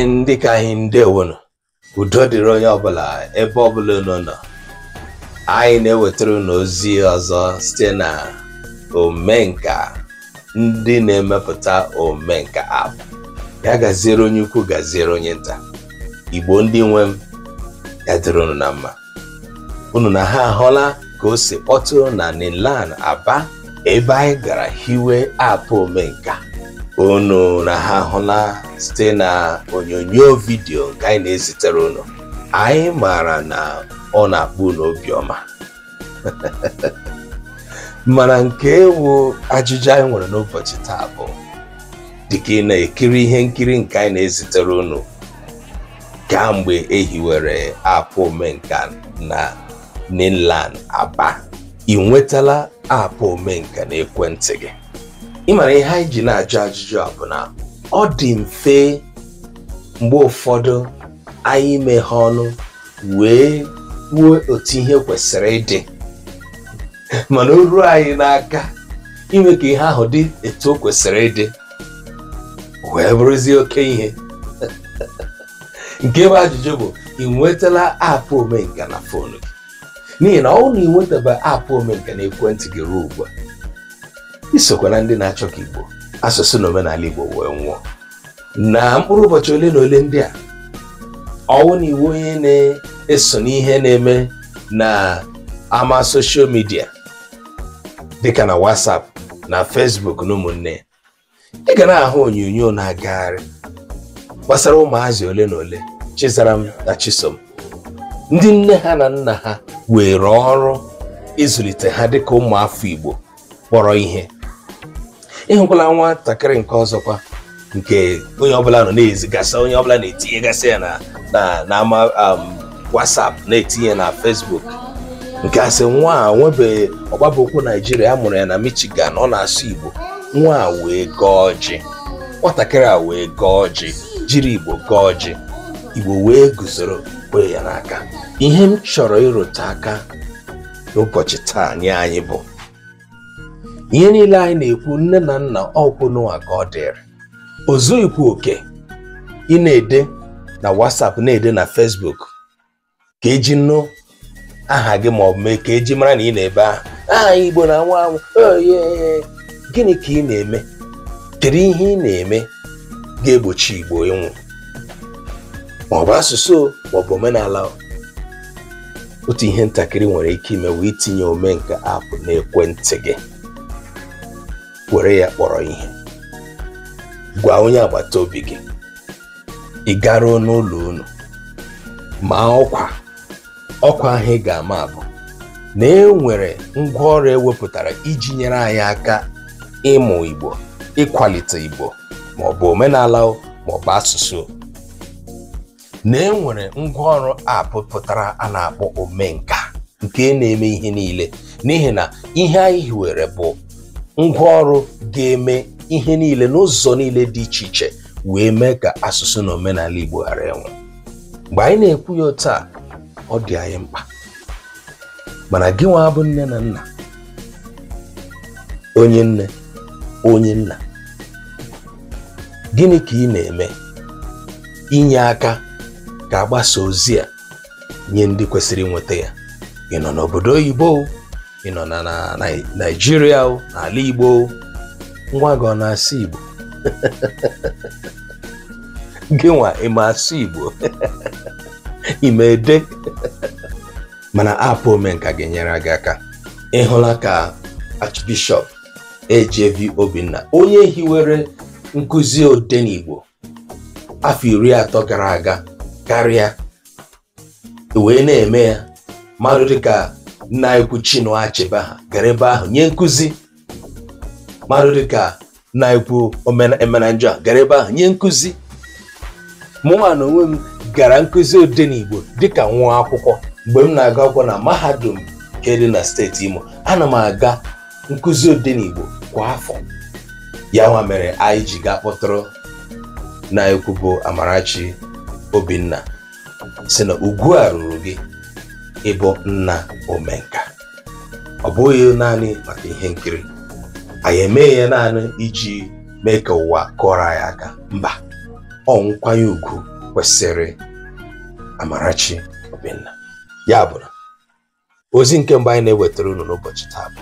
Ndị ka anyị, ndewonu. Udo dịrị onye ọbụla ebe ọbụla unu nọ. Anyị na-ewetara unu ozi ọzọ site na Omenka, ndị na-emepụta Omenka app. Ya gaziere onye ukwu, gaziere onye nta. Igbo ndị nwe m, ya dịrị unu na mma. Unu na ha ahụla ka o si kpọtụ na Nilan Aba, ebe anyị gara hiwe app Omenka. Unu na ha ahụla site na onyonyo vidiyo nke anyị na-ezitere unu. Anyị maara na ọ na-akpọ unu obiọma, mana nke ewu ajụjụ anyị nwere n'ụbọchị taa bụ, dịka ị na-ekiri ihe nkiri nke anyị na-ezitere unu kamgbe ehiwere app Omenka na Nilan Aba, ị nwetala app Omenka n'ekwentị gị? Ị mara ihe anyị ji na-ajụ ajụjụ a bụ na ọ dị mfe mgbe ụfọdụ anyị meghe ọnụ wee kwuo otu ihe kwesịrị ịdị, mana o ruo anyị n'aka ime ka ihe ahụ dị etu o kwesịrị ịdị, wee bụrụzie oke ihe. Nke bụ ajụjụ bụ, ị nwetala app Omenka na foonu gị? N'ihi na ọ bụrụ na ị nwetaba app Omenka na ekwentị gị ruo ugbu a, isokwa na ndị na-achọ ka Igbo, asụsụ na omenala Igbo wee nwụọ na mkpụrụ ụbọchị ole na ole ndị a. Ọwụ na iwu onye na-eso n'ihe na-eme na ama social media dịka na WhatsApp na Facebook na ụmụnne, ị ga na-ahụ onyonyo na-agagharị gbasara ụmụazị ole na ole, Chizaram na Chisom, ndị nne ha na nna ha were ọrụ ịzụlite ha dịka ụmụafọ Igbo kpọrọ ihe. Ịhụkwala nwatakịrị nke ọzọkwa nke onye ọbụla nọ na-ezigasị, onye ọbụla na-etinyegasị ya na ama WhatsApp, na-etinye na Facebook, nke a sị nwa a nwebe ọgbabụkwụ Naijiria, a mụrụ ya na Michigan, ọ na-asụ Igbo. Nwa a wee gọọ ọjị, nwatakịrị a wee gọọ ọjị, jiri Igbo gọọ ọjị, Igbo wee guzoro kwe ya n'aka. Ihe m chọrọ ịrụte aka n'ụbọchị taa nye anyị bụ ihe niile anyị na-ekwu, nne na nna, ọkwụ n'ụwa ka ọ dịrị. O zughịkwa oke ị na-ede na WhatsApp, na-ede na Facebook ka eji nụ aha gị ma ọ bụ mee ka eji mara na ị na-ebe ahụ. Aha Igbo na anwụ anwụ oye, gịnị ka ị na-eme? Kedu ihe ị na-eme ga-egbochi Igbo ịnwụ, ma ọ bụ asụsụ ma ọ bụ omenala? Otu ihe ntakịrị nwere ike ime wee itinye Omenka app n'ekwentị gị, were ya kpọrọ ihe. Gwa onye agbata obi gị, ị garuo n'ụlọ unu, ma ọkwa ọkwa ahụ ị ga-ama bụ na e nwere ngwaọrụ ewepụtara iji nyere anyị aka ịmụ Igbo, ịkwalite Igbo, ma ọ bụ omenala ma ọ bụ asụsụ, na e nwere ngwaọrụ app pụtara a na-akpọ Omenka nke na-eme ihe niile. N'ihi na ihe anyị hiwere bụ ngwaọrụ ga-eme ihe niile n'ụzọ niile dị iche iche wee mee ka asụsụ na omenala Igbo ghara ịnwụ. Mgbe anyị na-ekwu ya otu a, ọ dị anyị mkpa. Mana gị nwa bụ nne na nna, onye nne, onye nna, gịnị ka ị na-eme inye aka ka agbasa ozi a nye ndị kwesịrị inweta ya? Ị nọ n'obodo oyibo, ị nọ na Naijiria, n'ala Igbo, nwa gị ọ na-asụ Igbo? Gị nwa, ị ma asụ Igbo? Ị ma ede? Mana app Omenka ga-enyere gị aka. Ịhụla ka Archbishop AJV Obinna, onye hiwere nkụzi Odenigbo afọ 30 gara aga karịa, wee na-eme ya, mmadụ dịka nna ikwu Chinua Achebe ha gara ebe ahụ nye nkụzi, mmadụ dịka nna ikwu Emenanjọ gara ebe ahụ nye nkụzi, mụnwa na onwe m gara nkụzi Odenigbo dịka nwa akwụkwọ mgbe m na-agụ akwụkwọ na mahadum nke dị na steeti Imo. Ana m aga nkụzi Odenigbo kwa afọ. Ya nwa mere anyị ji gaa kpọtụrụ na ekwu bụ Amarachi Obinna, si na ugwu a ruru gị ịbụ nna Omenka. Ọ bụghị naanị maka ihe nkiri anyị emeghị ya naanị iji mee ka ụwa kọrọ anyị aka, mba, ọ nkwanye ugwu. Kwesịrị Amarachi Obinna. Ya bụ na ozi nke mbụ anyị na-ewetara unu n'ụbọchị taa bụ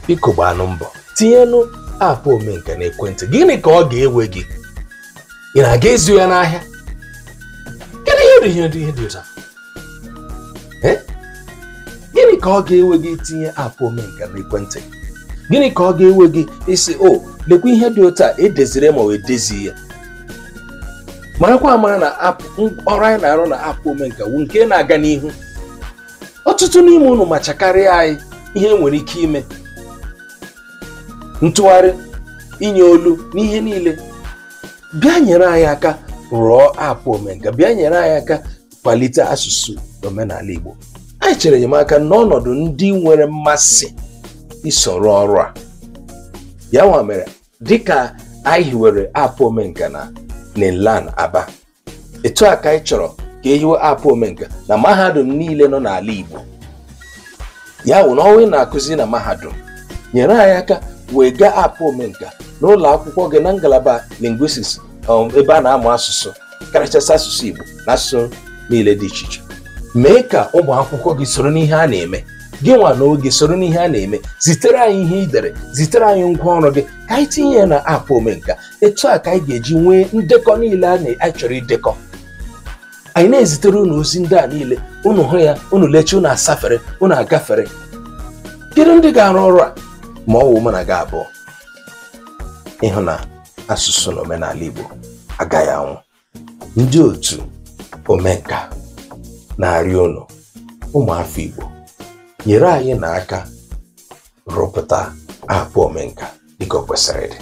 biko gbaanụ mbọ tinyenụ aapụ Omenka n'ekwentị. Gịnị ka ọ ga-ewe gị? Ị na-aga ịzụ ya n'ahịa? Kedu ihe dị ihe dị ụta? Gịnị ka ọ ga-ewe gị itinye aapụ Omenka n'ekwentị? Gịnị ka ọ ga-ewe gị ịsị o lekwa ihe dị ụta edeziri ma ọ edezighị ya? Marakwa amara na ọrụ anyị na-arụ na aapụ Omenka wu nke na-aga n'ihu. Ọtụtụ n'ime unu machakarịa anyị ihe nwere ike ime, ntụgharị, inye olu n'ihe niile. Bịa nyere anyị aka rụọ aapụ Omenka, bịa nyere anyị aka kwalite asụsụ na omenala Igbo. Anyị chere enyemaka n'ọnọdụ ndị nwere mmasị isoro ọrụ a. Ya nwa mere dịka anyị hiwere aapụ Omenka na Ninlan Aba, etu a ka anyị chọrọ ka e hiwe aapụ Omenka na mahadum niile nọ n'ala Igbo. Ya wụ na ọnwa ị na-akụzi na mahadum, nyere anyị aka wega aapụ Omenka n'ụlọ akwụkwọ gị na ngalaba lingwistics, ebe a na-amụ asụsụ, karịchasị asụsụ Igbo na asụsụ niile dị iche iche. Mee ka ụmụ akwụkwọ gị soro n'ihe a na-eme, gị nwa n'oge soro n'ihe a na-eme. Zitere anyị ihe ị dere, zitere anyị ngwa ọrụ gị ka anyị tinye ya na aapụ Omenka. Etu a ka anyị ga-eji nwee ndekọ niile anyị chọrọ idekọ. Anyị na-ezitere unu ozi ndị a niile, unu hụ ya, unu lechaa, unu asafere, unu agafere. Kedu ndị ga-arụ ọrụ a? Ma ọ wụ mụ na gị abụọ, ịhụ na asụsụ na omenala Igbo agaghị anwụ. Ndị otu Omenka na-arịọ unu, ụmụafọ Igbo, nyere anyị n'aka rụpụta aapụ Omenka dịka o kwesịrị ịdị.